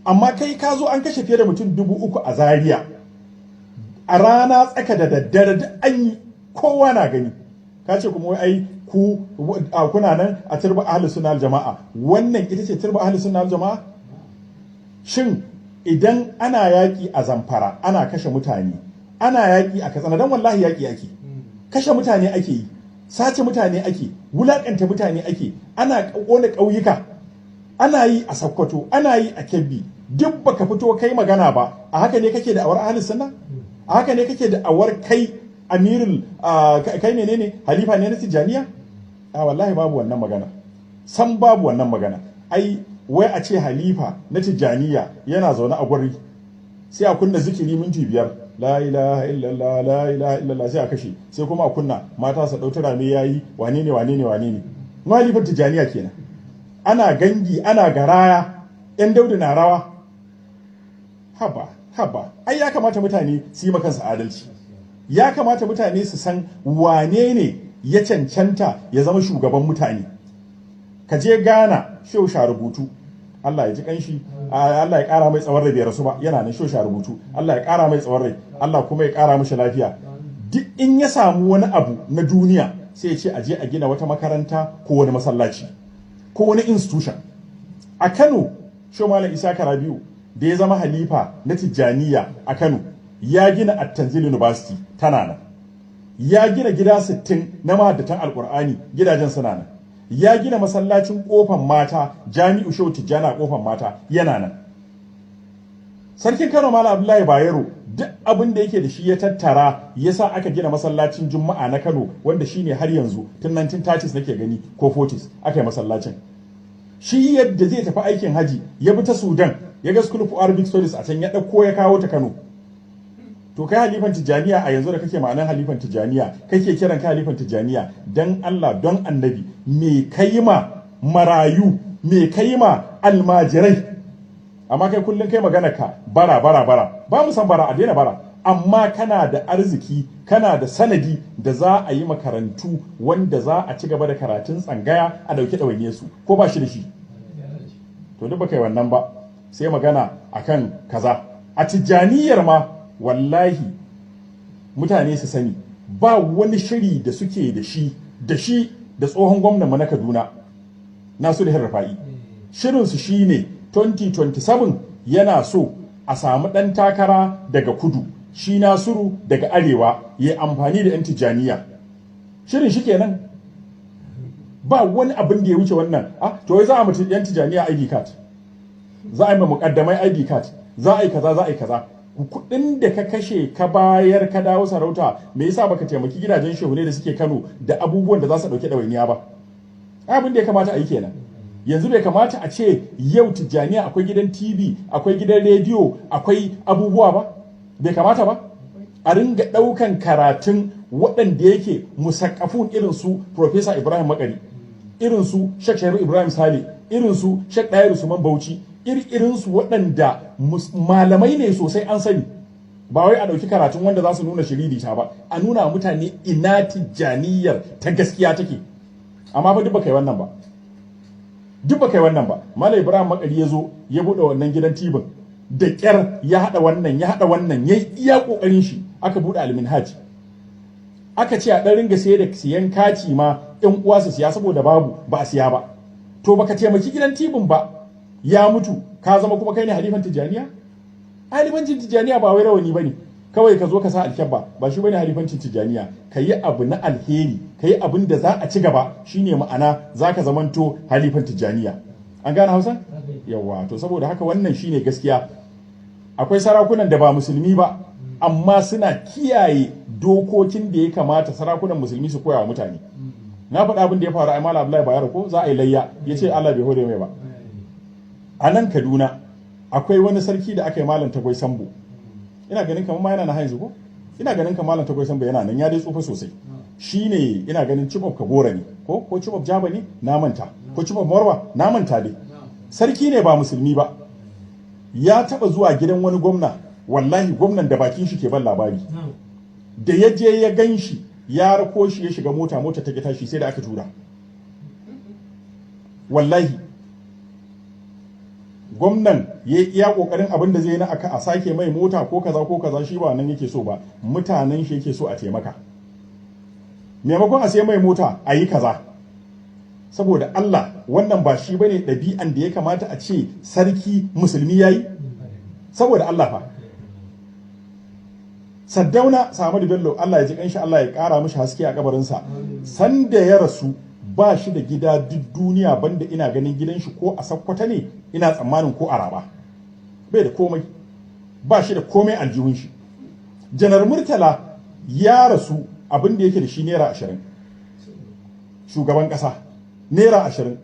Amma kai ka zo an kashe fiye da mutum 3,000 a Zaria a rana tsaka da daddare, duk an yi, kowa na gani. Ka ce kuma wai ai ku kuna nan a turba ahlus sunna jama'a. Wannan ita ce turba ahlus sunna jama'a? Shin idan ana yaƙi a Zamfara, ana kashe mutane, ana yaƙi a Katsina, dan wallahi yaƙi ake, kashe mutane ake yi, sace mutane ake, wulaƙanta mutane ake, ana ƙona ƙauyuka, ana yi a Sokoto, ana yi a Kebbi, duk baka fito kai magana ba, a haka ne kake da awar ahlus sunna? A haka ne kake da awar kai amirul kai menene, halifa ne na Tijaniya? A wallahi babu wannan magana, san babu wannan magana. Ai wai a ce halifa na Tijaniya yana zaune a gwari, sai a kunna zikiri minti 5, la ilaha illallah, la ilaha illallah, sai a kashe, sai kuma a kunna mata su ɗau turame, yayi wane ne, wane ne, wane ne halifar Tijaniya kenan? Ana gangi, ana garaya, yan daudu na rawa. Haba haba, ai ya kamata mutane su yi makansu adalci. Ya kamata mutane su san wane ne ya cancanta ya zama shugaban mutane. Ka je Ghana, Shehu Rubutu, Allah ya ji kanshi, Allah ya kara mai tsawon rai, bai rasu ba, yana nan. Shehu Rubutu, Allah ya kara mai tsawon rai, Allah kuma ya kara mishi lafiya. Duk in ya samu wani abu na duniya, sai ya ce a je a gina wata makaranta ko wani masallaci ko wani institution. A Kano, Shehu Malam Isa Rabiu da ya zama halifa na Tijjaniya a Kano, ya gina At-Tanzil University, tana nan. Ya gina gida 60 na mahaddatan Alkur'ani, gidajen suna nan. Ya gina masallacin Kofan Mata, Jami'u Shehu Tijjani a Kofan Mata, yana nan. Sarkin Kano Malam Abdullahi Bayero, duk abin da yake da shi ya tattara ya sa aka gina masallacin Juma'a na Kano, wanda shine har yanzu, tun 1930s nake gani ko 40s aka yi masallacin. Shi yadda zai tafi aikin haji, ya bi ta Sudan, ya ga School of Arabic Studies a can, ya ɗauko ya kawo ta Kano. To kai halifan Tijaniya a yanzu da kake ma'anar halifan Tijaniya, kake kiran kai halifan Tijaniya, dan Allah don Annabi, me kai ma marayu? Me kai ma almajirai? Amma kai kullum kai magana ka bara bara bara. Ba mu san bara, a daina bara. Amma kana da arziki, kana da sanadi da za a yi makarantu wanda za a ci gaba da karatun tsangaya, a dauki ɗawainiyar su, ko ba shi da shi? To duk baka yi wannan ba, sai magana akan kaza. A Tijjaniyar ma, wallahi mutane su sani, ba wani shiri da suke da shi, da shi da tsohon gwamnan na Kaduna, Nasiru Rufa'i. Shirinsu shine 2027 yana so a samu ɗan takara daga kudu, shi Nasiru daga arewa, ya amfani da 'yan Tijjaniya. Shirin shi kenan, ba wani abin da ya wuce wannan. Ah, to wai za a mutu 'yan Tijjaniya ID card, za a yi ma mukaddamai ID card, za a yi kaza, za a yi kaza. Kuɗin da ka kashe ka bayar ka dawo sarauta, me yasa baka taimaki gidajen shehune da suke Kano da abubuwan da za su ɗauki ɗawainiya ba? Abin da ya kamata a yi kenan. Yanzu bai kamata a ce yau Tijjaniya akwai gidan TV, akwai gidan rediyo, akwai abubuwa ba? Bai kamata ba a ringa ɗaukan karatun waɗanda yake musakkafun, irin su Professor Ibrahim Makari, irin su Sheikh Sharif Ibrahim Sale, irin su Sheikh Dahiru Usman Bauchi, irin su waɗanda malamai ne sosai an sani? Ba wai a ɗauki karatun wanda za su nuna shiririta ba, a nuna mutane ina Tijjaniyar ta gaskiya take. Amma fa duk baka yi wannan ba, duk baka yi wannan ba. Malam Ibrahim Makari ya zo ya buɗe wannan gidan tibin, da ƙyar ya haɗa wannan, ya haɗa wannan, ya iya ƙoƙarin shi, aka buɗe Alminhaj. Aka ce a ɗan ringa sayar da siyan kati ma ƴan uwa su siya, saboda babu, ba a siya ba. To baka taimaki gidan tibin ba, ya mutu, ka zama kuma kai ne halifan Tijaniya? Halifancin Tijaniya ba wai rawani bane kawai ka zo ka sa alkyabba, ba shi bane halifancin Tijaniya. Ka yi abu na alheri, ka yi abin da za a ci gaba, shine ma'ana za ka zamanto halifan Tijaniya. An gane Hausa? Yawa. To saboda haka wannan shine gaskiya. Akwai sarakunan da ba musulmi ba, amma suna kiyaye dokokin da ya kamata sarakunan musulmi su koya wa mutane. Na faɗa abin da ya faru a Malam Abdullahi Bayero, ko za a yi layya, ya ce Allah bai hore mai ba. A nan Kaduna akwai wani sarki da aka yi, Malam Tagwai Sambo. Ina ganin kamar ma yana na yanzu, ko ina ganin kamar Malam Tagwai Sambo yana nan, ya dai tsufa sosai. Shine ina ganin Chief of Kagora ne, ko Chief of Jaba ne, na manta, ko Chief of Morwa, na manta dai. Sarki ne ba musulmi ba. Ya taba zuwa gidan wani gwamna, wallahi gwamnan da bakin shi ke ban labari, da ya je ya gan shi, ya rako shi ya shiga mota, mota ta tashi sai da aka tura. Wallahi Gwamnan ya iya kokarin abin da zai yi na aka a sake mai mota ko kaza ko kaza, shi ba nan yake so ba, mutanen shi yake so a taimaka. Maimakon a sai mai mota a yi kaza. Saboda Allah, wannan ba shi bane ɗabi'an da ya kamata a ce sarki musulmi yayi? Saboda Allah fa. Sardauna Ahmadu Bello, Allah ya ji kanshi, Allah ya kara mishi haske a kabarinsa, sanda ya rasu ba shi da gida duk duniya, banda ina ganin gidan shi ko a Sakkwata ne ina tsammanin, ko a Raba. Bai da komai, ba shi da komai aljihun shi. Janar Murtala ya rasu, abin da yake da shi ₦20. Shugaban kasa, ₦20.